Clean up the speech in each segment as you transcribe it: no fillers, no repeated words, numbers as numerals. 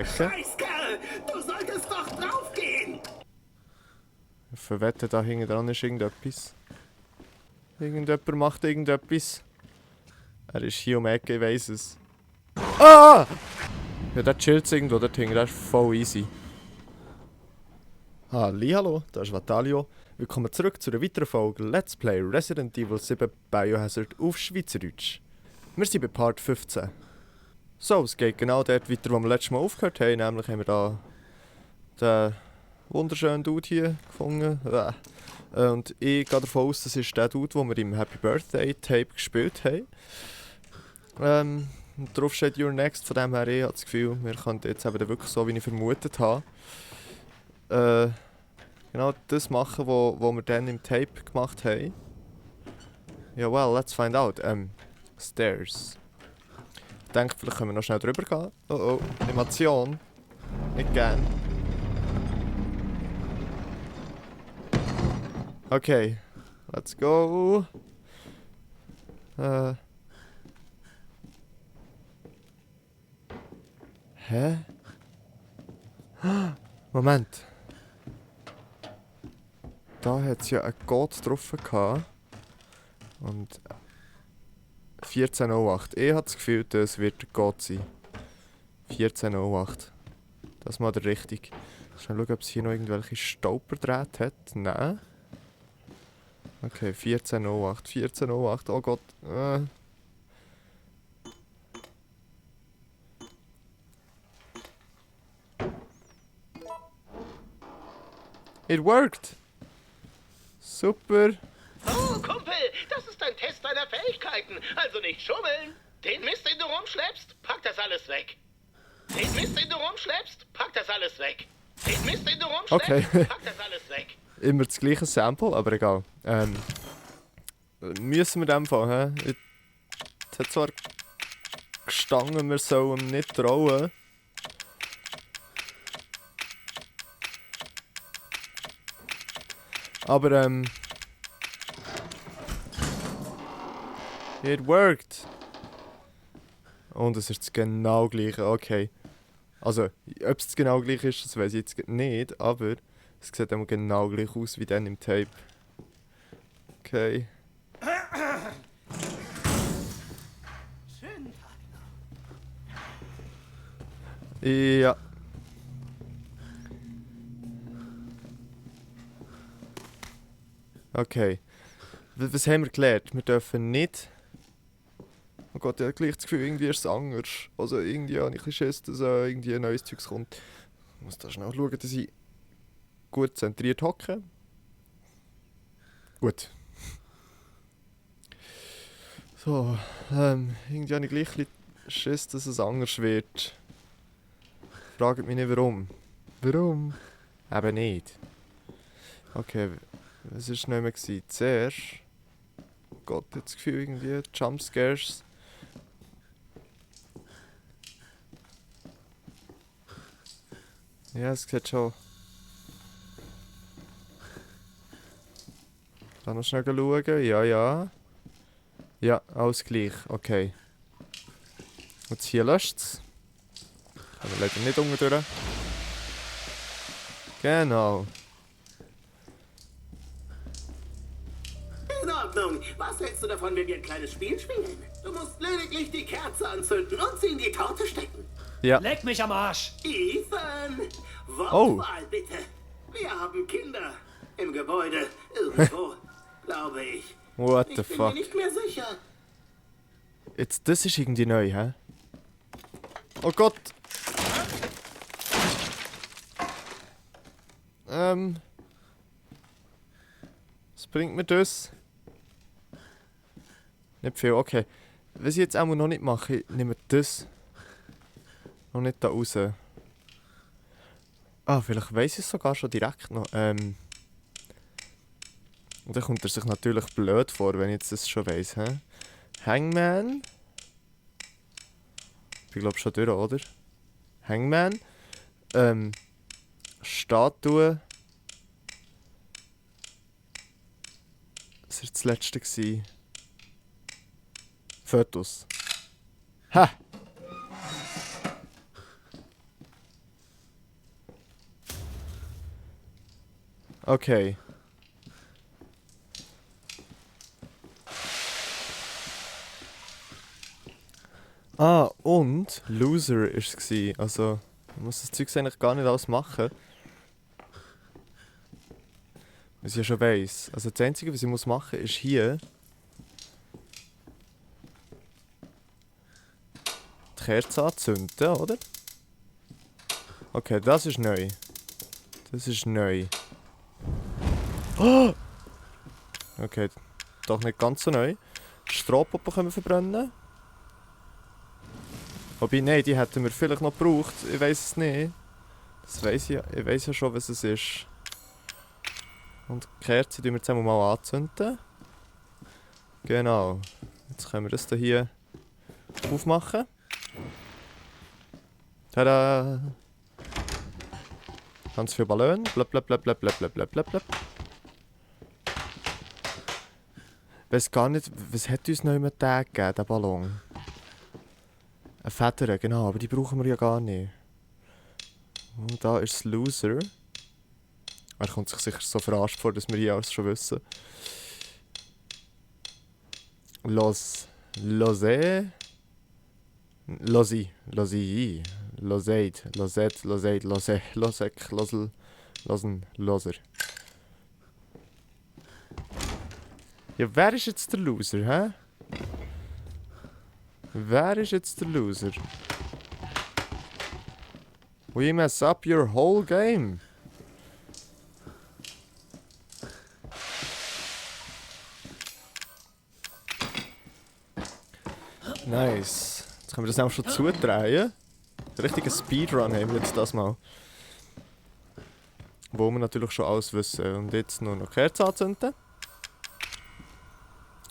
Scheißkerl! Du solltest doch draufgehen! Ich verwette, da hinten dran ist irgendetwas. Irgendjemand macht irgendetwas. Er ist hier um die Ecke, ich weiss es. Ah! Ja, der chillt irgendwo dort hinten, der ist voll easy. Hallihallo, da ist Vatalio. Willkommen zurück zu einer weiteren Folge Let's Play Resident Evil 7 Biohazard auf Schweizerdeutsch. Wir sind bei Part 15. So, es geht genau dort weiter, wo wir letztes Mal aufgehört haben. Nämlich haben wir da den wunderschönen Dude hier gefunden. Und ich gehe davon aus, das ist der Dude, den wir im Happy Birthday Tape gespielt haben. Und darauf steht You're Next, von dem her ich habe das Gefühl, wir können jetzt eben wirklich so, wie ich vermutet habe, genau das machen, was wir dann im Tape gemacht haben. Ja, well, let's find out. Stairs. Ich denke, vielleicht können wir noch schnell drüber gehen. Oh oh, Animation. Nicht gern. Okay, let's go. Hä? Moment. Da hat es ja einen Code drauf gehabt. Und 1408. Ich habe das Gefühl, das wird der Code sein. 1408. Das ist mal der richtige. Schnell schauen, ob es hier noch irgendwelche Stolperdrähte hat. Nein. Okay, 1408. 1408. Oh Gott. It worked! Super! Oh, Kumpel, das ist ein Test deiner Fähigkeiten. Also nicht schummeln. Den Mist, den du rumschleppst, pack das alles weg. Den Mist, den du rumschleppst, pack das alles weg. Den Mist, den du rumschleppst, Okay. pack das alles weg. Immer das gleiche Sample, aber egal. Müssen wir in dem Fall, hä? Es hat zwar gestanden, wir sollen ihm nicht trauen. Aber it worked! Und es ist das genau gleiche, okay. Also, ob es das genau gleiche ist, das weiß ich jetzt nicht, aber es sieht immer genau gleich aus wie dann im Tape. Okay. Ja. Okay. Was haben wir gelernt? Wir dürfen nicht... Oh Gott, ich habe gleich das Gefühl, irgendwie ist es anders. Also irgendwie habe ich ein bisschen Schiss, dass irgendwie ein neues Zeugs kommt. Ich muss da schnell schauen, dass ich gut zentriert hocke. Gut. So, irgendwie habe ich gleich ein bisschen Schiss, dass es anders wird. Fragt mich nicht warum. Warum? Eben nicht. Okay, was war nicht mehr gewesen? Zuerst... Oh Gott, ich habe das Gefühl, irgendwie Jumpscares... Ja, es sieht schon... Da noch schnell schauen. Ja, ja. Ja, alles gleich. Okay. Jetzt hier löscht es. Aber leider nicht unten durch. Genau. In Ordnung. Was hältst du davon, wenn wir ein kleines Spiel spielen? Du musst lediglich die Kerze anzünden und sie in die Torte stecken. Ja. Leck mich am Arsch! Ethan! Wortwahl, bitte. Wir haben Kinder. Im Gebäude. Irgendwo. Glaube ich. What the Ich bin fuck? mir nicht mehr sicher. Jetzt, das ist irgendwie neu, hä? Oh Gott! Was bringt mir das? Nicht viel, okay. Was ich jetzt auch noch nicht mache, ich nehme das noch nicht da raus. Ah, vielleicht weiss ich es sogar schon direkt noch. Und dann kommt er sich natürlich blöd vor, wenn ich jetzt das schon weiss, hä? Hangman? Ich bin glaube schon durch, oder? Hangman? Statue. Das war das letzte gewesen. Fotos. Ha! Okay. Ah, und Loser war es. Also, man muss das Zeug eigentlich gar nicht alles machen. Was ich ja schon weiss. Also das Einzige, was ich machen muss, ist hier die Kerze anzünden, oder? Okay, das ist neu. Das ist neu. Oh! Okay, doch nicht ganz so neu. Strohpuppen können wir verbrennen. Wobei, nein, die hätten wir vielleicht noch gebraucht. Ich weiss es nicht. Das weiss ich, ich weiss ja schon, was es ist. Und die Kerze tun wir jetzt einmal mal anzünden. Genau. Jetzt können wir das hier aufmachen. Tada! Ganz viele Ballone. Blub, blub, blub, blub, blub, blub, blub, blub. Ich weiss gar nicht, was hat uns noch immer der gegeben, der Ballon? Eine Feder, genau, aber die brauchen wir ja gar nicht. Und da ist das Loser. Er kommt sich sicher so verarscht vor, dass wir hier alles schon wissen. Losé. Losi. Loseid. Loset. Loseid. Lose. Losek. Losel. Losen. Loser. Ja, wer ist jetzt der Loser, hä? Wer ist jetzt der Loser? We mess up your whole game. Nice. Jetzt können wir das auch schon zudrehen. Ein richtiger Speedrun haben wir jetzt das mal. Wo wir natürlich schon alles wissen. Und jetzt nur noch Kerze anzünden.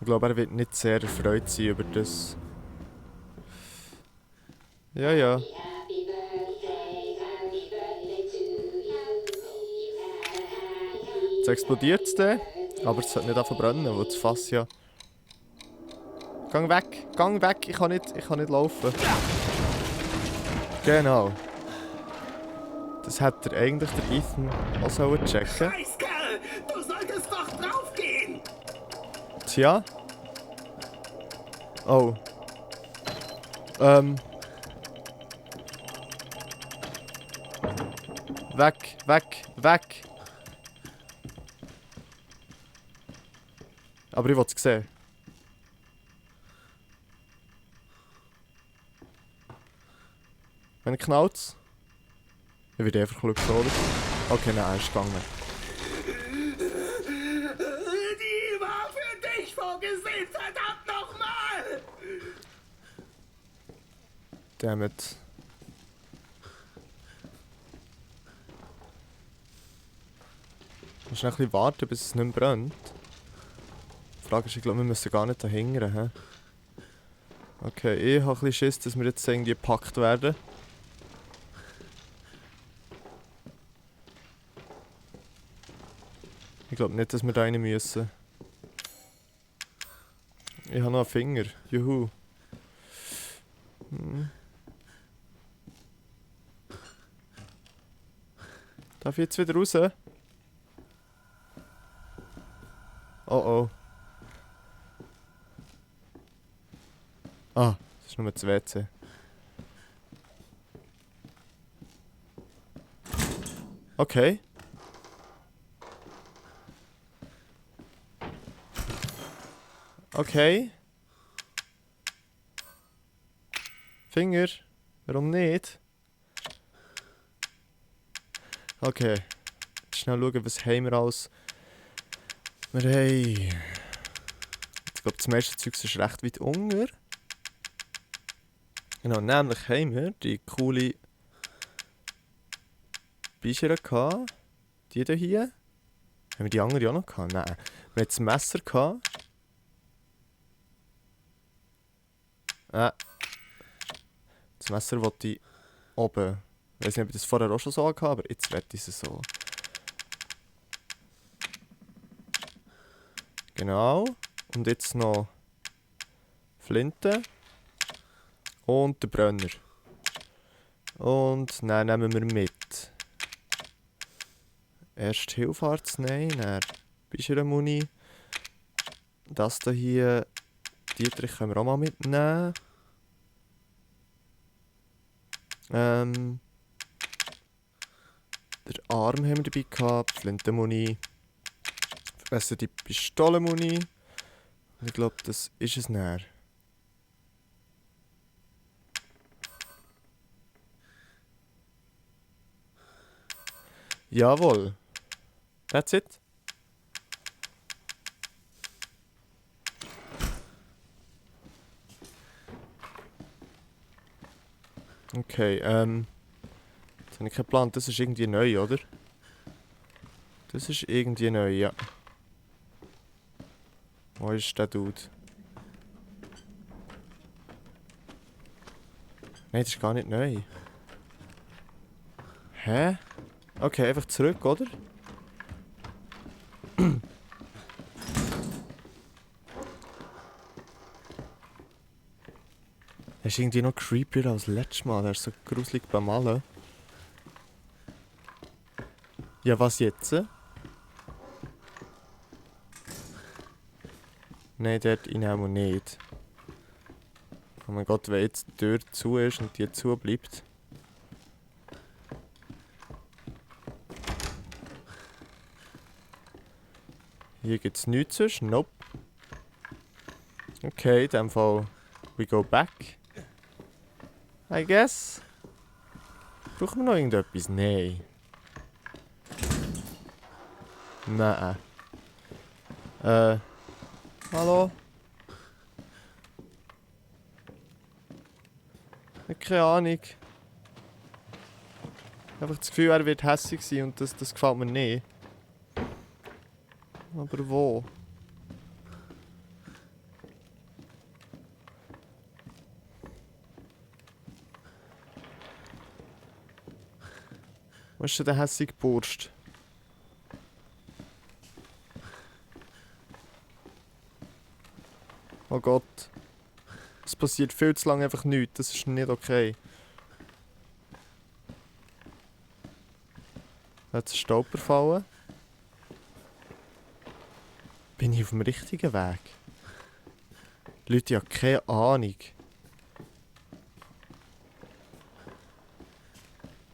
Ich glaube, er wird nicht sehr erfreut sein über das. Ja, ja. Jetzt explodiert es dann. Aber es sollte nicht verbrennen, weil das Fass ja... Gang weg, ich kann nicht laufen. Genau. Das hätte eigentlich der Ethan auch sollen checken. Scheißkerl! Du solltest doch draufgehen! Tja. Oh. Weg. Aber ich wollte es sehen. Wenn er knallt, dann wird er einfach geschoren. Okay, nein, er ist gegangen. Die war für dich vorgesehen, verdammt nochmal! Dammit. Wir müssen noch ein bisschen warten, bis es nicht mehr brennt. Die Frage ist, ich glaube, wir müssen gar nicht dahinter. He? Okay, ich habe ein bisschen Schiss, dass wir jetzt irgendwie gepackt werden. Ich glaube nicht, dass wir da rein müssen. Ich habe noch einen Finger. Juhu. Darf ich jetzt wieder raus? Oh oh. Ah, das ist nur das WC. Okay. Okay. Finger. Warum nicht? Okay. Schnell schauen, was haben wir alles. Wir haben... Ich glaube, das meiste Zeug ist recht weit unten. Genau, nämlich haben wir die coole Bücher gehabt. Die hier. Haben wir die andere auch noch gehabt? Nein. Wir hatten das Messer gehabt. Das Messer wollte ich oben. Ich weiß nicht, ob ich das vorher auch schon so hatte, aber jetzt werde ich es so. Genau. Und jetzt noch Flinte. Und den Brenner. Und dann nehmen wir mit Erst Hilfe nehmen, dann Bischere-Muni. Das hier, Dietrich können wir auch mal mitnehmen. Den Arm haben wir dabei gehabt, Flintenmuni. Verbesserte Pistolenmuni. Ich glaube, das ist es näher. Jawohl. That's it. Okay, jetzt habe ich keinen Plan. Das ist irgendwie neu, oder? Das ist irgendwie neu, ja. Wo ist der Dude? Nein, das ist gar nicht neu. Hä? Okay, einfach zurück, oder? Er ist irgendwie noch creepier als letztes Mal. Er ist so gruselig beim Malen. Ja, was jetzt? Nein, dort rein und nicht. Oh mein Gott, wenn jetzt die Tür zu ist und die zu bleibt. Hier gibt es nichts sonst. Nope. Okay, in dem Fall we go back. I guess. Brauchen wir noch irgendetwas? Nein. Nein. Hallo? Keine Ahnung. Einfach das Gefühl, er wird hässlich sein und das gefällt mir nicht. Aber wo? Wo ist denn der hässliche Burst? Oh Gott. Es passiert viel zu lange einfach nichts. Das ist nicht okay. Jetzt ist Stolper fallen. Bin ich auf dem richtigen Weg? Die Leute haben keine Ahnung.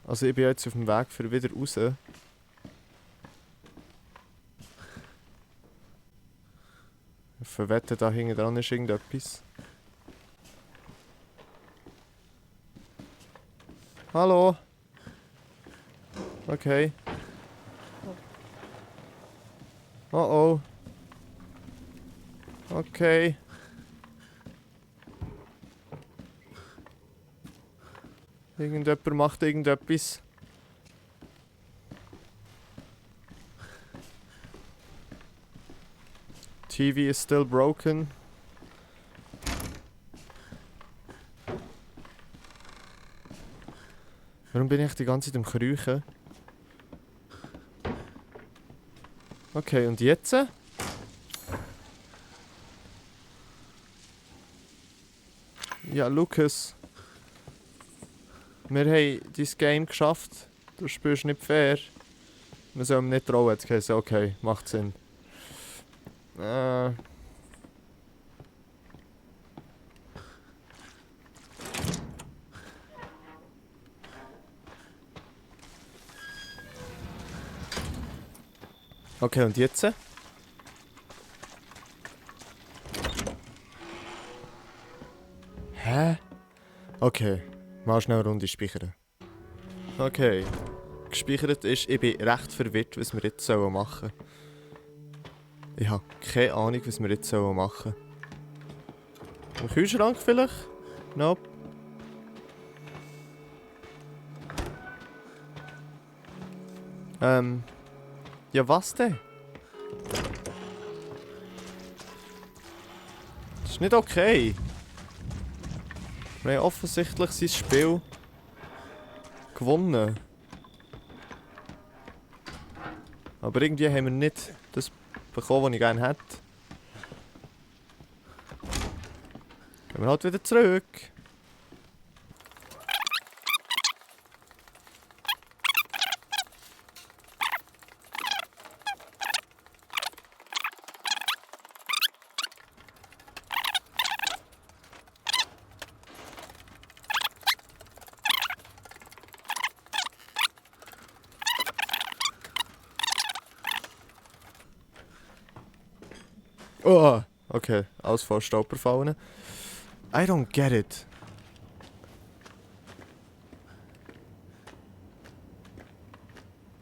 Also ich bin jetzt auf dem Weg für wieder raus. Ich verwette, da hinten dran ist irgendetwas. Hallo? Okay. Oh oh. Okay. Irgendjemand macht irgendetwas. TV is still broken. Warum bin ich die ganze Zeit am Kriechen? Okay, und jetzt? Ja, Lukas. Wir haben dein Game geschafft. Du spielst nicht fair. Wir sollen ihm nicht trauen. Jetzt heisst es, okay, macht Sinn. Okay, und jetzt? Hä? Okay, mal schnell eine Runde speichern. Okay, gespeichert ist, ich bin recht verwirrt, was wir jetzt machen sollen. Ich habe keine Ahnung, was wir jetzt machen sollen. Im Kühlschrank vielleicht? Nope. Ja, was denn? Das ist nicht okay. Wir haben offensichtlich sein Spiel gewonnen. Aber irgendwie haben wir nicht das bekommen, was ich gerne hätte. Gehen wir halt wieder zurück. Oh, okay. Alles voll Stolperfallen. I don't get it.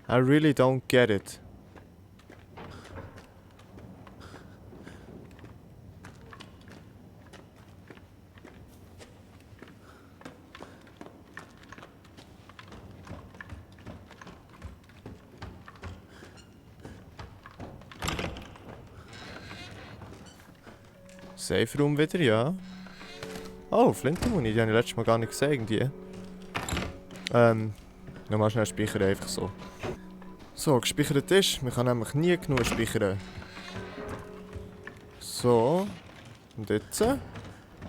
I really don't get it. Safe Room wieder, ja. Oh, Flintenmuni, die habe ich letztes Mal gar nicht gesehen, irgendwie. Nochmal schnell speichern, einfach so. So, gespeichert ist. Man kann nämlich nie genug speichern. So. Und jetzt?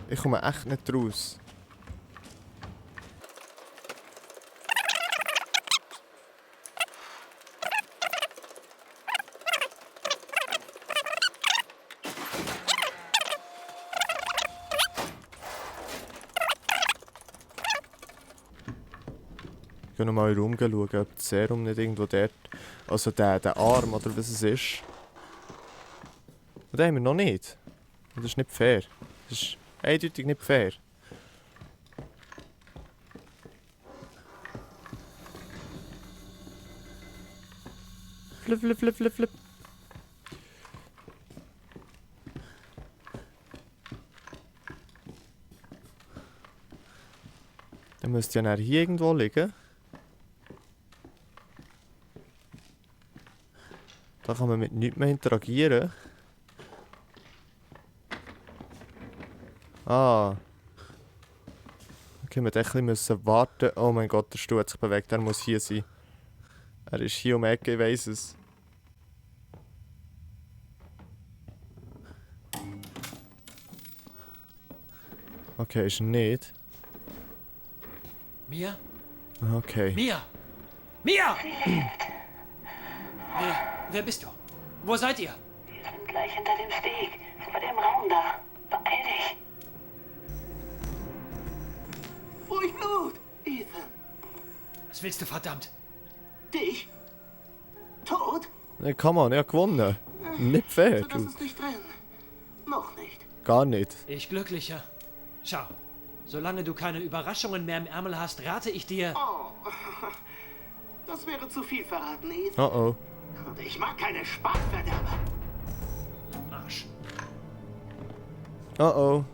Ich komme echt nicht raus. Ich gehe nochmal in den Raum schauen, ob das Serum nicht irgendwo dort... Also der Arm oder was es ist. Und den haben wir noch nicht. Und das ist nicht fair. Das ist eindeutig nicht fair. Flip, flip, flip, flip, flip. Dann müsste ja hier irgendwo liegen. Da kann man mit nichts mehr interagieren. Ah. Okay, wir müssen ein bisschen warten. Oh mein Gott, der Stuhl hat sich bewegt. Er muss hier sein. Er ist hier um die Ecke, ich weiss es. Okay, ist er nicht. Mia? Okay. Mia! Mia! Wer bist du? Wo seid ihr? Wir sind gleich hinter dem Steg. Vor dem Raum da. Beeil dich. Ruhig Blut, Ethan. Was willst du, verdammt? Dich? Tot? Nee, come on, ich habe gewonnen. Nicht fair, So, das du. ist nicht drin. Noch nicht. Gar nicht. Ich glücklicher. Schau, solange du keine Überraschungen mehr im Ärmel hast, rate ich dir... Oh. Das wäre zu viel verraten, Ethan. Oh oh. Und ich mag keine Spaßverderber. Arsch. Oh oh.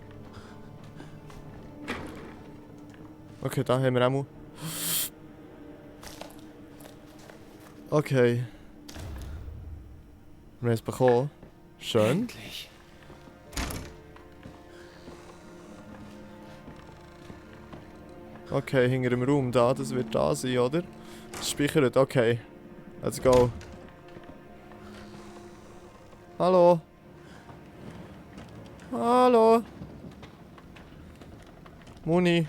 Okay, da haben wir auch mal. Okay. Wir haben es bekommen. Schön. Endlich. Okay, hinter dem Raum da, das wird da sein, oder? Speichert, okay. Let's go. Hallo? Hallo? Muni.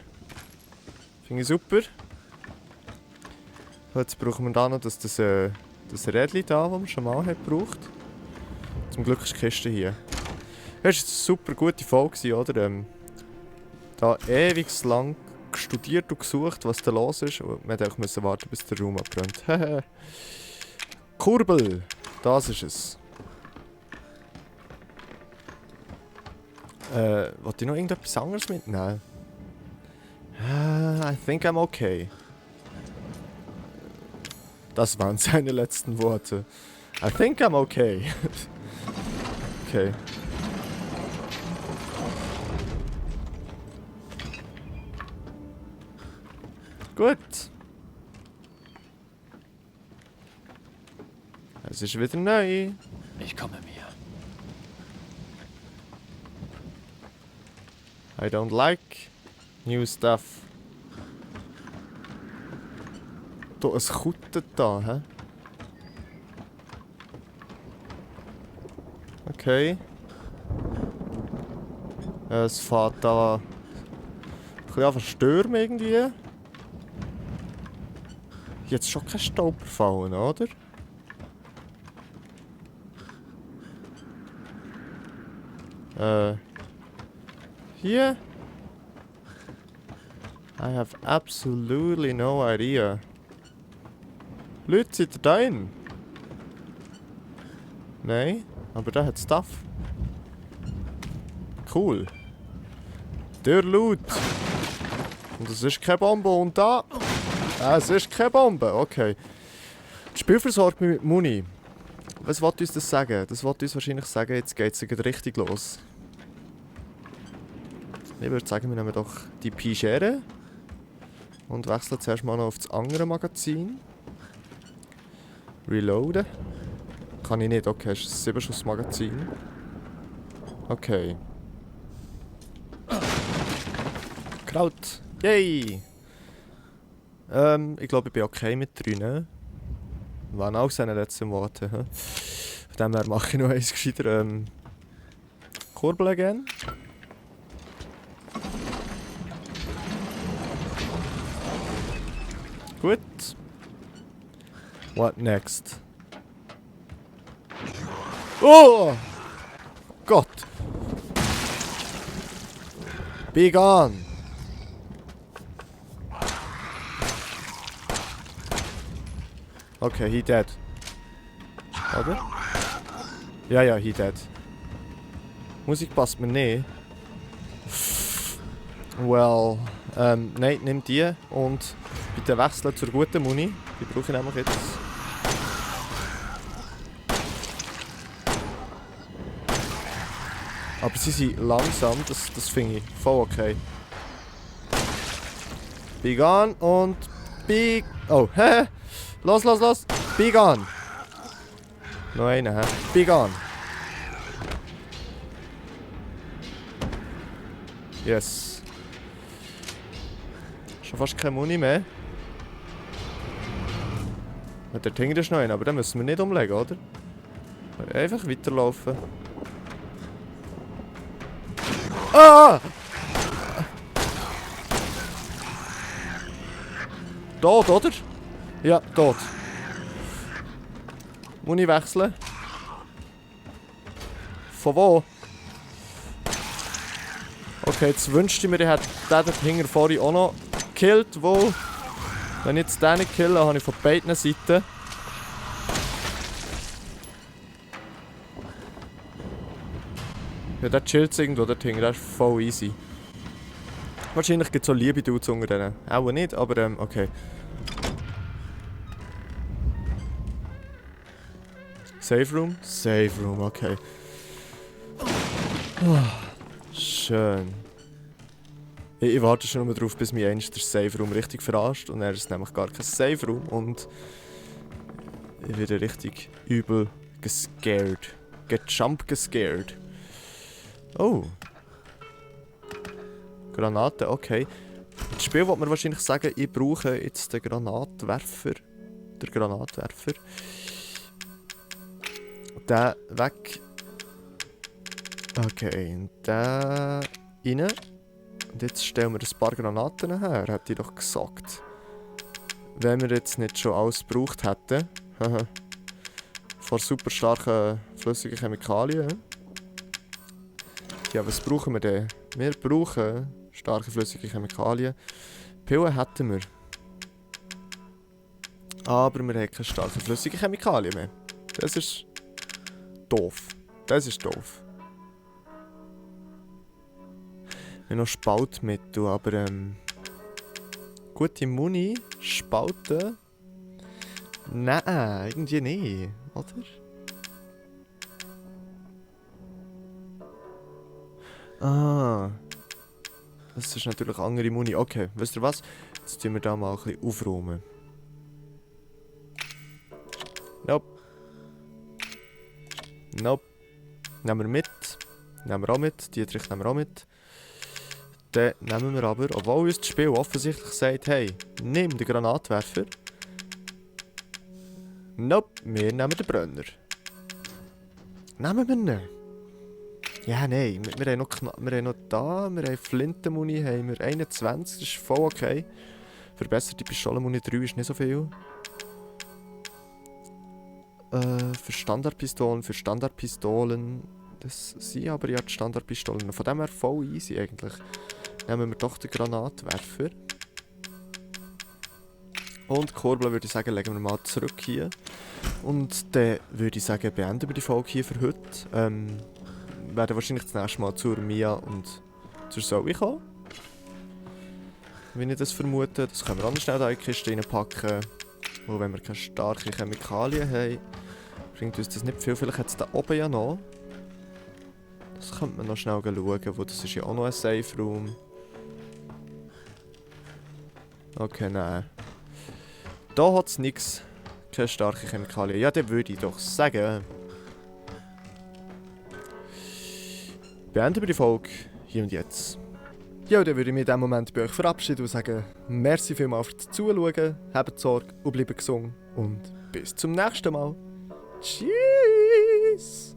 Finde ich super. Jetzt brauchen wir da noch das Rädchen da, das man schon mal hat gebraucht. Zum Glück ist die Kiste hier. Das war eine super gute Folge, oder? Da ewig lang studiert und gesucht, was da los ist. Und man musste warten, bis der Raum abbrennt. Kurbel! Das ist es. Wollte ich noch irgendetwas anderes mitnehmen? I think I'm okay. Das waren seine letzten Worte. I think I'm okay. Okay. Gut. Es ist wieder neu. Ich komme, Mia. I don't like new stuff. Da, es kutet da, hä? Okay. Es fährt da ein bisschen an stürmen irgendwie. Jetzt schon kein Stolperfallen, oder? Hier? I have absolutely no idea. Leute, seid ihr da drin? Nein, aber der hat Stuff. Cool. Der Loot. Und es ist keine Bombe. Und da... Es ist keine Bombe. Okay. Das Spiel versorgt mich mit Muni. Was will uns das sagen? Das will uns wahrscheinlich sagen, jetzt geht es richtig los. Ich würde sagen, wir nehmen doch die Pichere. Und wechseln zuerst mal noch auf das andere Magazin. Reloaden. Kann ich nicht. Okay, es ist ein 7-Schuss-Magazin. Okay. Kraut. Yay! Ich glaube, ich bin okay mit 3, ne? Waren auch seine letzten Worte. Von dem her mache ich noch eins gescheiter. Kurbel again. Gut. What next? Oh! Gott! Be gone! Okay, he dead. Oder? Ja, he dead. Musik passt mir nicht. Well, nein, nimm die und bitte wechseln zur guten Muni. Die brauche ich nämlich jetzt. Aber sie sind langsam, das finde ich voll okay. Be gone und be... Oh, hä? Los! Be gone! Noch einen, hä? Be gone! Yes. Schon fast keine Muni mehr. Der Ding ist noch einer, aber den müssen wir nicht umlegen, oder? Einfach weiterlaufen. Ah! Tot, oder? Ja, tot. Muni wechseln. Von wo? Okay, jetzt wünschte ich mir, ich hätte den dort hinten vorhin auch noch gekillt, wo... Wenn ich jetzt den nicht kille, habe ich von beiden Seiten... Ja, der chillt irgendwo dort hinten, der ist voll easy. Wahrscheinlich gibt es so liebe Dudes unter denen. Auch nicht, aber okay. Safe Room? Safe Room, okay. Schön. Ich warte schon nur darauf, bis mich einmal der Safe Room richtig verarscht. Und er ist nämlich gar kein Safe Room. Und ich werde richtig übel gescared. Gejump gescared. Oh. Granate, okay. Das Spiel wird mir wahrscheinlich sagen, ich brauche jetzt den Granatwerfer. Der Granatwerfer. Den weg. Okay, und den rein. Und jetzt stellen wir ein paar Granaten her, hätte ich doch gesagt. Wenn wir jetzt nicht schon alles gebraucht hätten. Von super starken flüssigen Chemikalien. Ja, was brauchen wir denn? Wir brauchen starke flüssige Chemikalien. Pillen hätten wir. Aber wir haben keine starke flüssige Chemikalien mehr. Das ist doof. Das ist doof. Wir haben noch Spaltmittel, aber gute Muni, Spalten? Nein, irgendwie nicht, oder? Ah. Das ist natürlich andere Muni. Okay, wisst ihr was? Jetzt tun wir da mal ein bisschen aufräumen. Nope. Nope. Nehmen wir mit. Nehmen wir auch mit. Dietrich nehmen wir auch mit. Dann nehmen wir aber, obwohl uns das Spiel offensichtlich sagt, hey, nimm den Granatwerfer. Nope, wir nehmen den Brenner. Nehmen wir ihn? Ja, nein, wir haben noch da, wir haben Flintenmuni, haben wir 21, das ist voll okay. Verbesserte Pistolenmuni 3 ist nicht so viel. Für Standardpistolen, das sind aber ja die Standardpistolen. Von dem her voll easy eigentlich. Nehmen wir doch den Granatwerfer. Und die Kurbel würde ich sagen, legen wir mal zurück hier. Und dann würde ich sagen, beenden wir die Folge hier für heute. werden wahrscheinlich das nächste Mal zur Mia und zur Zoe kommen. Wenn ich das vermute, das können wir anders schnell in die Kiste reinpacken. Und wenn wir keine starken Chemikalien haben, bringt uns das nicht viel. Vielleicht hat es da oben ja noch. Das könnte man noch schnell schauen, wo das ist ja auch noch ein Safe Room. Okay, nein. Da hat es nichts. Keine starken Chemikalien. Ja, dann würde ich doch sagen. Beenden wir die Folge hier und jetzt. Ja, dann würde ich mich in diesem Moment bei euch verabschieden und sagen, merci vielmals fürs Zuschauen, habt Sorge und bleibt gesund und bis zum nächsten Mal. Tschüss!